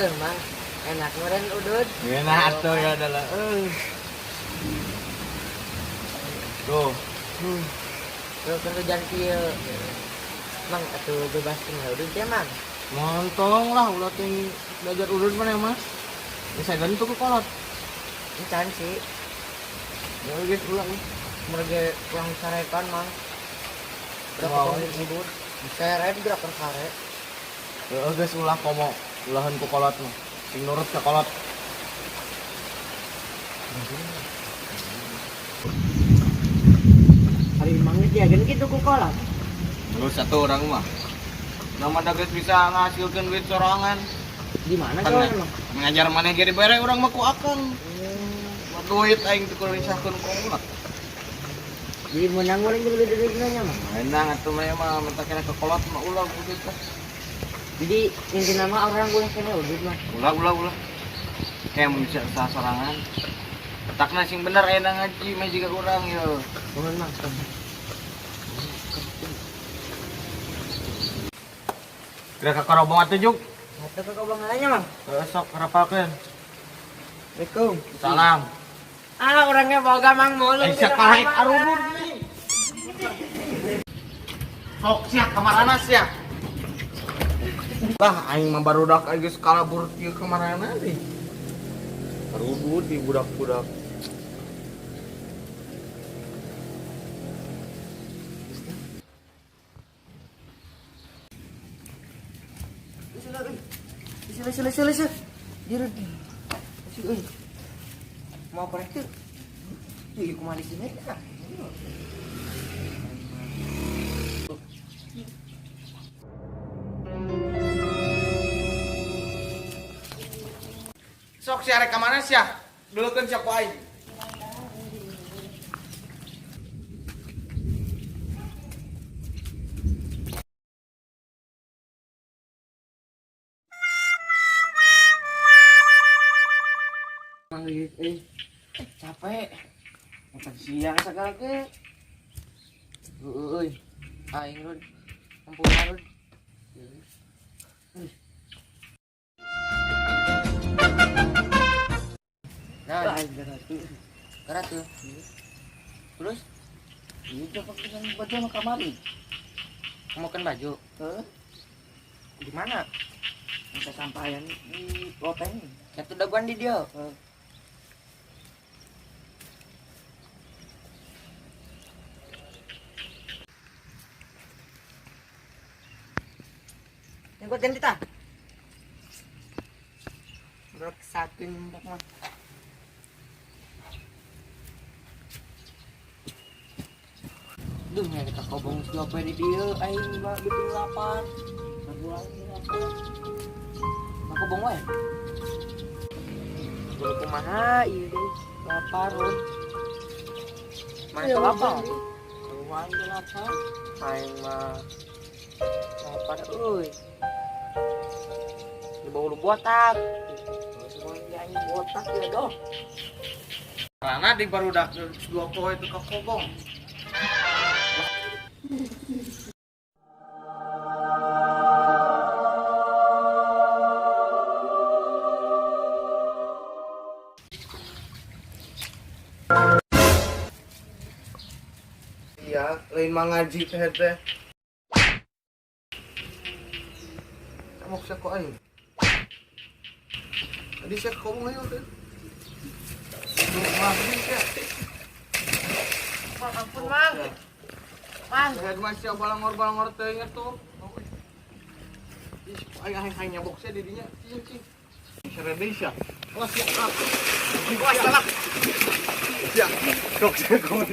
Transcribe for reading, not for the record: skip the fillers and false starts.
Tuh, Mang. Enak meureun udud. Enak atuh ya adalah. Eh. Tuh. Tuh kan hujan kieu. Mang atuh bebaskeun lah udud teh, Mang. Montong lah ulah ting belajar udud mana mas. Bisa ganti ke kolot. Encan sih. Ya geus ulah. Mereka kurang sarekan, Mang. Berapa Wow. tahun libur? Seret gerakan sare. Heeh geus ulah komo ulahan ku kolot mah. Sing nurut ke kolot. Hari Mang diagen kitu ku kolot. Lu satu orang mah. Nama da geus bisa ngahasilkeun duit sorangan. Di mana Kan gawe, Mang? ngajar maneh ge dibere urang mah ku akang. Buat duit aing teu kudu disahkeun ku ulah. Jadi menang goreng dulu dari nya, Mang. Menang atuh mah mah mentak kena ke kolot mah ulah udud teh. Jadi inti nama orang boleh kena udud mah. Ulah ulah ulah. Kayak mun bisa usaha sorangan. Petakna sing bener ayeuna ngaji mah jiga urang yo. Mohon, Mang. Kira ka korobong atuh juk. Atuh ke kobong nya, Mang. Heeh sok rapalkeun. Assalamualaikum. Salam. Ah, orangnya boga Mang mulu. Aisyah kahaik arurur nih. Sok sia kamarana sia. Lah aing mah barudak aing geus kalabur kieu kamarana deh. Arurur di budak-budak. Sila sila sila sila. Dirut. Euy. Mau korek tuh. Ih, kumaha di sini ya? Sok sia rek ka mana sia? Dulukeun sia ku aing. Mang euy. Capek. Makan siang segala ke. Euy. Aing rud. Ampun rud. Nah, gerak tuh. Terus? Iya, pakai baju sama kamari. Mau makan baju? Heeh. Di mana? Bisa sampaian di loteng. Satu daguan di dia. Heeh. Yang buat ganti ta? Brok satu nyembok mah. Duh, nyari ka kobong siapa di dia, aing mah bikin lapar. Sabulan lapar. Ka kobong wae. Kudu kumaha ieu deh, lapar run. Mana teu lapar? Lumayan ge lapar. Aing mah lapar euy. Di bawah lu botak. Semua yang aing botak ya doh. Karena di barudak dua poe itu ka kobong. Iya, lain mah ngaji teh teh. Kamu sia ku aing. Tadi sia kobong ayo teh. Duh, mah sia. Mang, ampun, Mang. Mang. Sehat mah sia balangor-balangor teh nya tuh. Ih, aing aing aing nyabok sia di dinya. Cing cing. Serede sia. Wah, sia. Ah. Wah, salah. Sia. Sok sia kau.